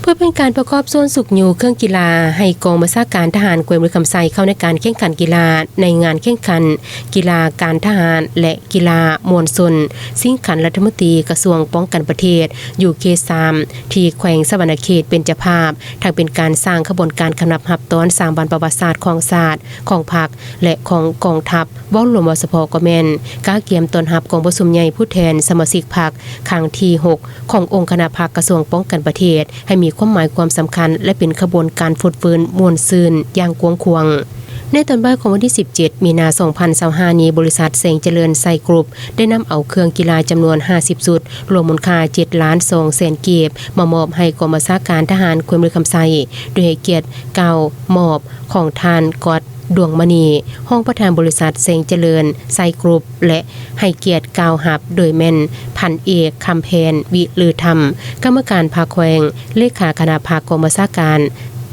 ເພື່ອເປັນການປະກອບສ່ວນຊຸກຍູ້ເຄື່ອງກິລາ ໃຫ້ກອງບັນຊາການທະຫານແຂວງບໍລິຄຳໄຊ ເຂົ້າໃນການແຂ່ງຂັນກິລາ ໃນງານແຂ່ງຂັນກິລາການທະຫານ ແລະ ກິລາມວນຊົນ ຊິງຂັນລັດຖະມົນຕີກະຊວງປ້ອງກັນປະເທດ ຢູ່ເຂດສາມ ທີ່ແຂວງສະຫວັນນະເຂດເປັນເຈົ້າພາບ, ທັງເປັນການສ້າງຂະບວນການຄຳນັບຮັບຕ້ອນສາມວັນປະຫວັດສາດຂອງຊາດ, ຂອງພັກ ແລະ ຂອງກອງທັບ, ເວົ້າລວມວ່າສະເພາະກໍແມ່ນກະກຽມຕ້ອນຮັບກອງປະຊຸມໃຫຍ່ຜູ້ແທນສະມາຊິກພັກ ຄັ້ງທີຫົກ ຂອງອົງຄະນະພັກກະຊວງປ້ອງກັນປະເທດ ໃຫ້ມີຄວາມໝາຍຄວາມສຳຄັນ ແລະ ເປັນຂະບວນການຟົດຟື້ນມ່ວນຊື່ນຢ່າງກວ້າງຂວາງ. ໃນຕອນບ່າຍຂອງວັນທີສິບເຈັດ ມີນາ ສອງພັນຊາວຫ້ານີ້, ບໍລິສັດແສງຈະເລີນໄຊກຣຸບ ໄດ້ນຳເອົາເຄື່ອງກິລາຈຳນວນຫ້າສິບຊຸດ, ລວມມູນຄ່າເຈັດລ້ານສອງແສນກີບ ມາມອບໃຫ້ກອງບັນຊາການທະຫານແຂວງບໍລິຄຳໄຊ, ໂດຍໃຫ້ກຽດກ່າວມອບຂອງທ່ານ ກອດ ດວງມະນີ ຮອງປະທານບໍລິສັດແສງຈະເລີນໄຊກຣຸບ ແລະ ໃຫ້ກຽດກ່າວຮັບໂດຍແມ່ນ ພັນເອກ ຄຳແພນ ວິລືທຳ ກຳມະການພັກແຂວງ, ເລຂາຄະນະພັກກອງບັນຊາການ,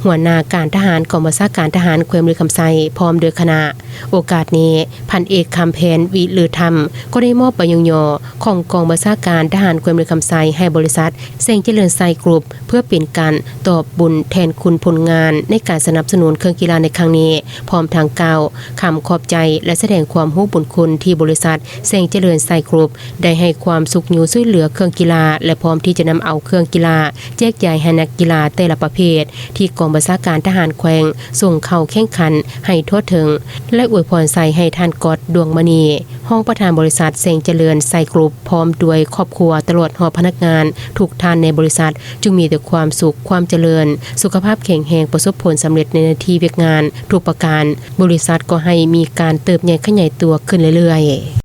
ຫົວໜ້າການທະຫານກອງບັນຊາການທະຫານແຂວງບໍລິຄຳໄຊ ພ້ອມດ້ວຍຄະນະ. ໂອກາດນີ້, ພັນເອກ ຄຳແພນ ວິລືທຳ ກໍໄດ້ມອບໃບຍ້ອງຍໍຂອງກອງບັນຊາການທະຫານແຂວງບໍລິຄຳໄຊ ໃຫ້ບໍລິສັດແສງຈະເລີນໄຊກຣຸບ ເພື່ອເປັນການຕອບບຸນແທນຄຸນຜົນງານໃນການສະໜັບສະໜູນເຄື່ອງກິລາໃນຄັ້ງນີ້, ພ້ອມທັງກ່າວຄຳຂອບໃຈ ແລະ ສະແດງຄວາມຮູ້ບຸນຄຸນທີ່ບໍລິສັດແສງຈະເລີນໄຊກຣຸບ ໄດ້ໃຫ້ຄວາມຊຸກຍູ້ຊ່ວຍເຫຼືອເຄື່ອງກິລາ ແລະ ພ້ອມທີ່ຈະນຳເອົາເຄື່ອງກິລາແຈກຢາຍໃຫ້ນັກກິລາແຕ່ລະປະເພດ ທີ່ກອງບັນຊາການທະຫານແຂວງສົ່ງເຂົ້າແຂ່ງຂັນໃຫ້ທົ່ວເຖິງ ແລະ ອວຍພອນໄຊໃຫ້ທ່ານ ກອດ ດວງມະນີ ຮອງປະທານບໍລິສັດແສງຈະເລີນໄຊກຣຸບ ພ້ອມດ້ວຍຄອບຄົວ ຕະຫຼອດຮອດພະນັກງານທຸກທ່ານໃນບໍລິສັດ ຈົ່ງມີແຕ່ຄວາມສຸກ, ຄວາມຈະເລີນ, ສຸຂະພາບແຂງແຮງ, ປະສົບຜົນສຳເລັດໃນໜ້າທີ່ວຽກງານທຸກປະການ. ບໍລິສັດກໍໃຫ້ມີການເຕີບໃຫຍ່ຂະຫຍາຍຕົວຂຶ້ນເລື້ອຍໆ.